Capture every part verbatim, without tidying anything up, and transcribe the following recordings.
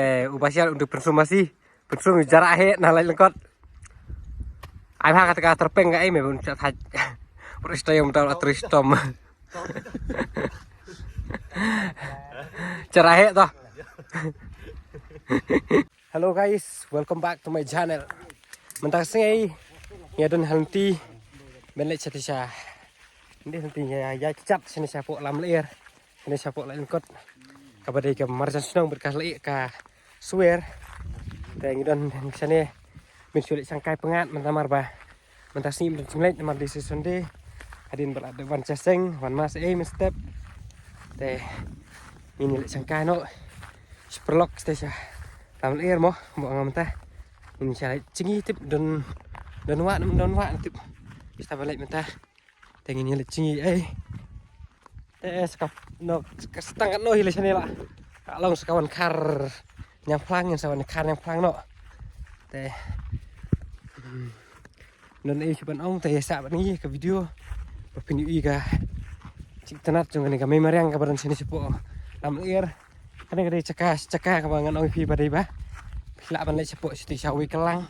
Eh, u Bashar un dei pynsum masi. Pynsum jara he na lai lengkot. Ai bha kata ka terpeng ka ai me bun chat haj. Terus tayong dal terus tom. Jara he to. Hello guys, welcome back to my channel. Mynta ka sngi ngi don ha lynti. Ban leit sha te sha. Ngi don ha lynti ngi ïa chat sha ne sha poh Lamler. Sha ne sha poh Lailengkot. Kaba dei ka marjan shnong bad ka lei ka swer. Te ngi don sha ne. Min shu leit shangkai pyngngad mynta mar ba. Mynta sngi min shu leit namar dei Sunday. Hadien ba la dep wan sha seng, wan mass ei mynstep. Te ngin leit shangkai noh. Shu pyrlok te sha Lamler mo, mo nga mynta. Ngin sha leit jngi tip don, don wah, don wah tip. Sha ba leit mynta. Te ngin leit jngi ei. Te ska, no, ska stang katno hi lei shane la. Ka long ska wan khar Ñiangphlang, ngin sa wan khar Ñiangphlang noh. Te, hmm, don ei shu ban ong te sa ban ngi ka video. Ba phin ïohi ka jingitynnad jong kane ka mei mariang kaba don shane sha poh Lamler. Kane ka dei jaka, jaka kaba ngan ong ïa phi ba dei ba phi lah ban leit sha poh sha te sha Wei Klang.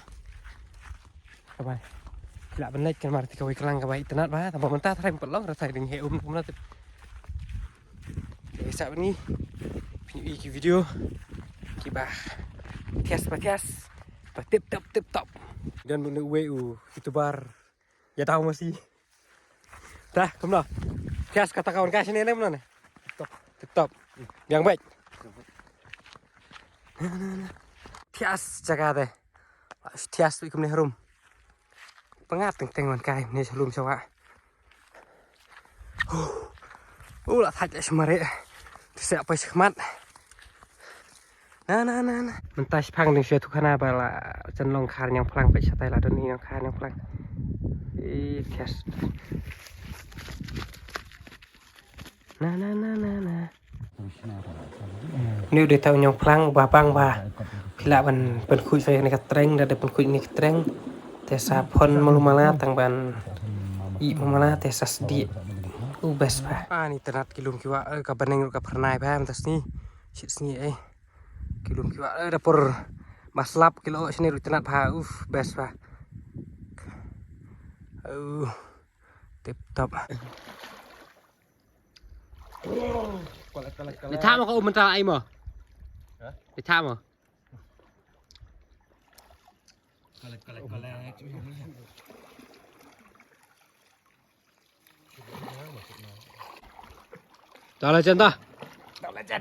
Kaba phi lah ban leit kan mar te ka Wei Klang kaba itynnad ba, tang ba mynta tharai pynlong, tharai dang heh um kumno te. Te sa ban ngi phin ïohi ki video kiba thias ba thias, ba tip top, tip top. Don bun uwei u YouTuber ïa daw masi. Tah, kumno? Thias kata ka wan ka shane ne kumno ne? Tip top. Tip top. Biang beit. Thias jaka te. Thias tu kumne harum. Pyngngad teng teng wan kai ne sha lum sha wah. Uh, la thait sha mareh. Te sa poi sha khmat. Na, na, na, na. Mynta shipang ding sha tu khana ba la jan long khar Ñiangphlang, peit shatai la don i long khar Ñiangphlang. I thias. Na, na, na, na, na. Ni u dei tang Ñiangphlang ba bang ba. Phi lah ban pynkhuid sha ne ka treng, da dei pynkhuid ne ka treng. Te sa phon malu mala tang ban i malu mala te sa sdi. U best ba. Ah, ni itynnad ki lum ki wah, eh, ka bneng ruh ka phyrnai ba mynta sngi. Shit sngi ei. Ki lum ki wah, eh, da por ba slap ki lo shane ruh itynnad ba. Uf, best ba. Uh, tip top. Ni tha mo ka um mynta ai mo. Ha? Ni tha mo. Collect, collect, collect. Dah lah jan dah. Dah lah jan.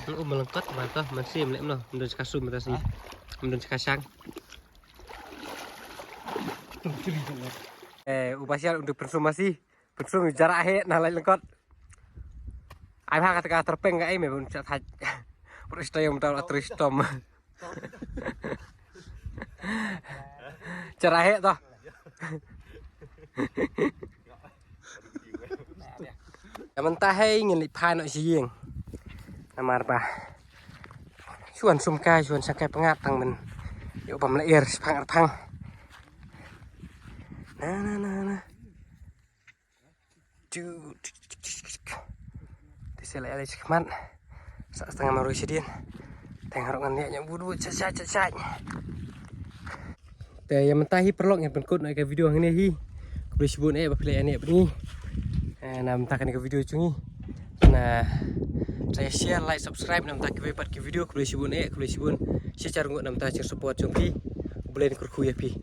Lu melengkat mata masih melek noh. Mendun sekasum mata sini. Mendun sekasang. Eh, u Bashar un dei pynsum masi. Pynsum jara he na Lailengkot. Ai bha kata ka terpeng ka ei me bun chat haj. Terus tayong dal terus tom. Jara he to. Ïa mynta hei ngin leit phai noh sha ïing. Namar ba shu wan sum kai, shu wan shangkai pyngngad tang ban ïoh bam lyer shipang arpang. Na, na, na, na. Te sa leit leit shikmat. Sa stang ma rui shadien. Tang harok ngan ïa nyam bud bud sha sha sha sha. Te ïa mynta hi paralok ngin pynkut noh ïa ka video hangne hi. Khublei shibun eh ba phi la ïa neh bad ngi. Eh, na mynta kane ka video jong ngi. Na sa share, like, subscribe na mynta kiwei pat ki video. Khublei shibun eh, khublei shibun. Shi char ngut na mynta jingsupport jong phi. Khublei kyrkhu ïa phi.